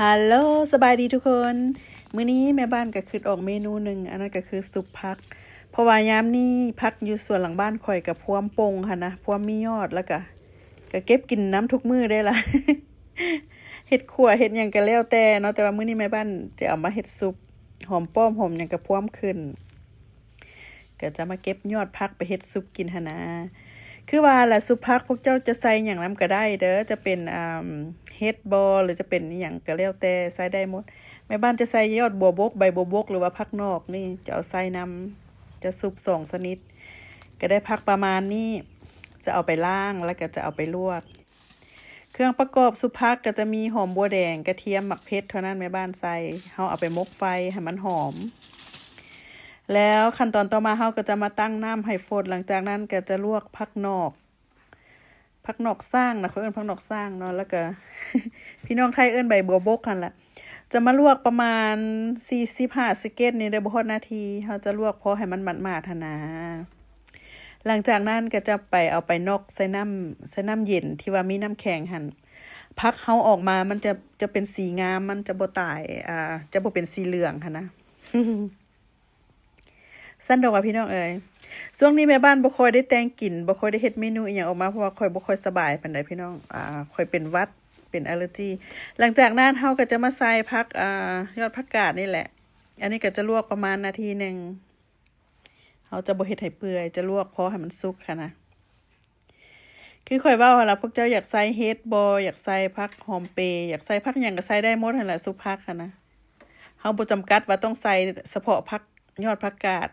ຮັລໂຫຼ ສະບາຍດີທຸກຄົນ. ມື້ນີ້ແມ່ບ້ານກໍຄິດອອກເມນູໜຶ່ງ, ອັນນັ້ນກໍຄືຊຸບຜັກ. ເພາະວ່າຍາມນີ້ຜັກຢູ່ສວນຫຼັງບ້ານຂ້ອຍກໍພວມປົ່ງຫັ້ນນະ, ພວມມີຍອດ, ແລ້ວກໍ ກໍເກັບກິນນຳທຸກມື້ໄດ້ລະ. ເຮັດຂົ້ວເຮັດຫຍັງກໍແລ້ວແຕ່ເນາະ, ແຕ່ວ່າມື້ນີ້ແມ່ບ້ານຈະເອົາມາເຮັດຊຸບ, ຫອມປ້ອມຫອມຫຍັງກໍພວມຂຶ້ນ. ກໍຈະມາເກັບຍອດຜັກໄປເຮັດຊຸບກິນຫັ້ນນະ. ຄືວ່າລະ ຊຸບຜັກພວກເຈົ້າຈະໃສ່ຫຍັງນຳກໍໄດ້ເດີ, ຈະເປັນ ອ່າ ເຫັດບໍ ຫຼືຈະເປັນອີ່ຫຍັງກໍແລ້ວແຕ່ ໃສ່ໄດ້ໝົດ. ແມ່ບ້ານຈະໃສ່ຍອດບົວບົກ, ໃບບົວບົກ ຫຼືວ່າຜັກນອກນີ້ຈະເອົາໃສ່ນຳ, ຈະຊຸບສອງຊະນິດ. ກໍໄດ້ຜັກປະມານນີ້, ຈະເອົາໄປລ້າງ ແລ້ວກໍຈະເອົາໄປລວກ. ເຄື່ອງປະກອບຊຸບຜັກກໍຈະມີຫອມບົວແດງ, ກະທຽມ, ໝາກເຜັດ ເທົ່ານັ້ນແມ່ບ້ານໃສ່. ເຮົາເອົາໄປໝົກໄຟໃຫ້ມັນຫອມ. ແລ້ວຂັ້ນຕອນຕໍ່ມາເຮົາກໍຈະມາຕັ້ງນ້ຳໃຫ້ຟົດ, ຫຼັງຈາກນັ້ນກໍຈະລວກຜັກນອກ, ຜັກນອກສ້າງນະ, ຂ້ອຍເອີ້ນຜັກນອກສ້າງເນາະ, ແລ້ວກໍ ພີ່ນ້ອງໄທເອີ້ນໃບບົວບົກຫັ້ນລະ. ຈະມາລວກປະມານສີ່ສິບຫ້າສິບເກັດນີ້ເດີ, ບໍ່ຮອດນາທີ. ເຮົາຈະລວກພໍໃຫ້ມັນໝາດໆຫັ້ນນາ. ຫຼັງຈາກນັ້ນກໍຈະໄປເອົາໄປນອກໃສ່ນ້ຳ, ໃສ່ນ້ຳເຢັນທີ່ວ່າມີນ້ຳແຂງຫັ້ນ. ຜັກເຮົາອອກມາມັນຈະ, ຈະເປັນສີງາມ, ມັນຈະບໍ່ຕາຍ, ອ່າ, ຈະບໍ່ເປັນສີເຫຼືອງຫັ້ນນະ. ຊັ້ນດອກວ່າພີ່ນ້ອງເອີຍ, ຊ່ວງນີ້ແມ່ບ້ານບໍ່ຄ່ອຍໄດ້ແຕ່ງກິນ, ບໍ່ຄ່ອຍໄດ້ເຮັດເມນູອີ່ຫຍັງອອກມາ, ເພາະວ່າຂ້ອຍບໍ່ຄ່ອຍສະບາຍປານໃດພີ່ນ້ອງ, ອ່າ, ຂ້ອຍເປັນຫວັດ, ເປັນແອລເລີຈີ. ຫຼັງຈາກນັ້ນເຮົາກໍຈະມາໃສ່ຜັກ, ອ່າ, ຍອດຜັກກາດນີ້ແຫຼະ. ອັນນີ້ກໍຈະລວກປະມານນາທີໜຶ່ງ. ເຮົາຈະບໍ່ເຮັດໃຫ້ເປື່ອຍ, ຈະລວກພໍໃຫ້ມັນສຸກຫັ້ນນະ. ຄືຂ້ອຍເວົ້າຫັ້ນລະ, ພວກເຈົ້າຢາກໃສ່ເຫັດບໍ, ຢາກໃສ່ຜັກຫອມເປ, ຢາກໃສ່ຜັກຫຍັງກໍໃສ່ໄດ້ໝົດຫັ້ນລະ, ຊຸບຜັກຫັ້ນນະ. ເຮົາບໍ່ຈຳກັດວ່າຕ້ອງໃສ່ສະເພາະຜັກ, ຍອດຜັກກາດ.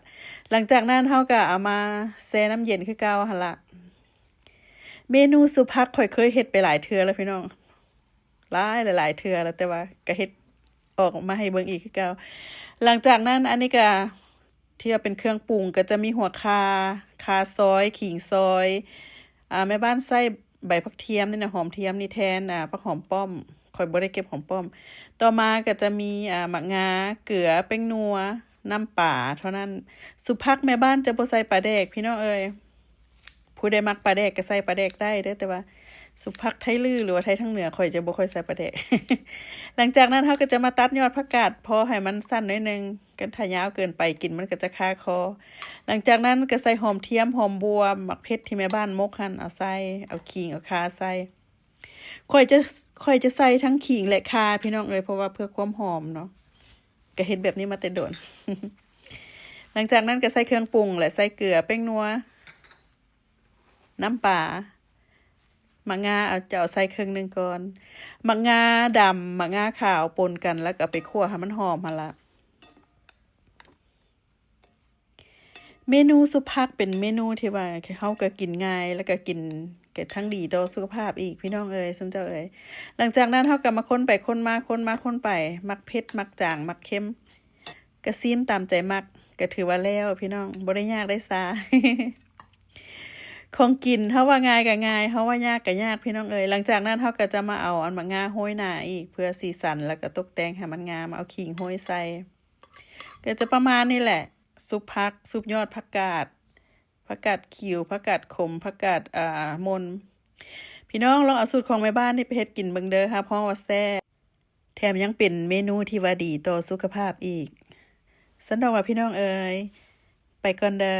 ຫຼັງຈາກນັ້ນເຮົາກໍເອົາມາແຊ່ນ້ຳເຢັນຄືເກົ່າຫັ້ນລະ. ເມນູຊຸບຜັກຂ້ອຍເຄີຍເຮັດໄປຫຼາຍເທື່ອແລ້ວພີ່ນ້ອງ, ຫຼາຍ, ຫຼາຍໆເທື່ອແລ້ວ, ແຕ່ວ່າກໍເຮັດ ອອກມາໃຫ້ເບິ່ງອີກຄືເກົ່າ. ຫຼັງຈາກນັ້ນ ອັນນີ້ກະ ທີ່ວ່າເປັນເຄື່ອງປຸງ ກໍຈະມີຫົວຂ່າ, ຂ່າຊອຍ, ຂີງຊອຍ, ອ່າ, ແມ່ບ້ານໃຊ້ໃບຜັກທຽມນີ້ນະ, ຫອມທຽມນີ້ແທນ, ອ່າ, ຜັກຫອມປ້ອມ, ຂ້ອຍບໍ່ໄດ້ເກັບຫອມປ້ອມ. ຕໍ່ມາກໍຈະມີ, ອ່າ, ໝາກງາ, ເກືອ, ແປ້ງນົວ, ນ້ຳປາເທົ່ານັ້ນ. ຊຸບຜັກແມ່ບ້ານຈະບໍ່ໃສ່ປາແດກ ພີ່ນ້ອງເອີຍ. ຜູ້ໃດມັກປາແດກກໍໃສ່ປາແດກໄດ້ເດີ, ແຕ່ວ່າຊຸບຜັກໄທລື້ ຫຼືວ່າໄທທາງເໜືອ ຂ້ອຍຈະບໍ່ຄ່ອຍໃສ່ປາແດກ. ຫຼັງຈາກນັ້ນເຮົາກໍຈະມາຕັດຍອດຜັກກາດ ພໍໃຫ້ມັນສັ້ນໜ້ອຍໜຶ່ງ, ຄັນຖ້າຍາວເກີນໄປກິນມັນກໍຈະຄາຄໍ. ຫຼັງຈາກນັ້ນກໍໃສ່ຫອມທຽມ, ຫອມບົວ, ໝາກເຜັດທີ່ແມ່ບ້ານໝົກຫັ້ນເອົາໃສ່, ເອົາຂີງເອົາຂ່າໃສ່. ຂ້ອຍຈະ, ຂ້ອຍຈະໃສ່ທັງຂີງ ແລະ ຂ່າ ພີ່ນ້ອງເອີຍ, ເພາະວ່າເພື່ອຄວາມຫອມເນາະ. ກໍເຮັດແບບນີ້ມາແຕ່ດົນ. ຫຼັງຈາກນັ້ນກໍໃສ່ເຄື່ອງປຸງ ແລະ ໃສ່ເກືອ, ແປ້ງນົວ, ນ້ຳປາ, ໝາກງາ ເອົາ, ຈະເອົາໃສ່ເຄິ່ງໜຶ່ງກ່ອນ. ໝາກງາດຳ, ໝາກງາຂາວປົນກັນ ແລ້ວກໍເອົາໄປຂົ້ວໃຫ້ມັນຫອມຫັ້ນລະ. ເມນູຊຸບຜັກເປັນເມນູທີ່ວ່າເຮົາກໍກິນງ່າຍ ແລ້ວກໍກິນກໍທັງດີຕໍ່ສຸຂະພາບອີກ ພີ່ນ້ອງເອີຍ, ຊຸມເຈົ້າເອີຍ. ຫຼັງຈາກນັ້ນເຮົາກໍມາຄົນໄປຄົນມາ, ຄົນມາຄົນໄປ, ມັກເຜັດ, ມັກຈາງ, ມັກເຄັມ, ກໍຊີມຕາມໃຈມັກ, ກໍຖືວ່າແລ້ວ ພີ່ນ້ອງ, ບໍ່ໄດ້ຍາກໄດ້ຊາ. ຂອງກິນ ເຮົາວ່າງ່າຍກໍງ່າຍ, ເຮົາວ່າຍາກກໍຍາກ ພີ່ນ້ອງເອີຍ. ຫຼັງຈາກນັ້ນເຮົາກໍຈະມາເອົາອັນໝາກງາໂຮຍໜ້າອີກ ເພື່ອສີສັນ ແລ້ວກໍຕົກແຕ່ງໃຫ້ມັນງາມ, ເອົາຂີງໂຮຍໃສ່. ກໍຈະປະມານນີ້ແຫຼະ, ຊຸບຜັກ, ຊຸບຍອດຜັກກາດ, ຜັກກາດຂິວ, ຜັກກາດຂົມ, ຜັກກາດ, ອ່າ, ມົນ. ພີ່ນ້ອງລອງເອົາສູດຂອງແມ່ບ້ານນີ້ໄປເຮັດກິນເບິ່ງເດີ, ຮັບຮອງວ່າແຊບ, ແຖມຍັງເປັນເມນູທີ່ວ່າດີຕໍ່ສຸຂະພາບອີກ. ຊັ້ນດອກວ່າພີ່ນ້ອງເອີຍ, ໄປກ່ອນເດີ.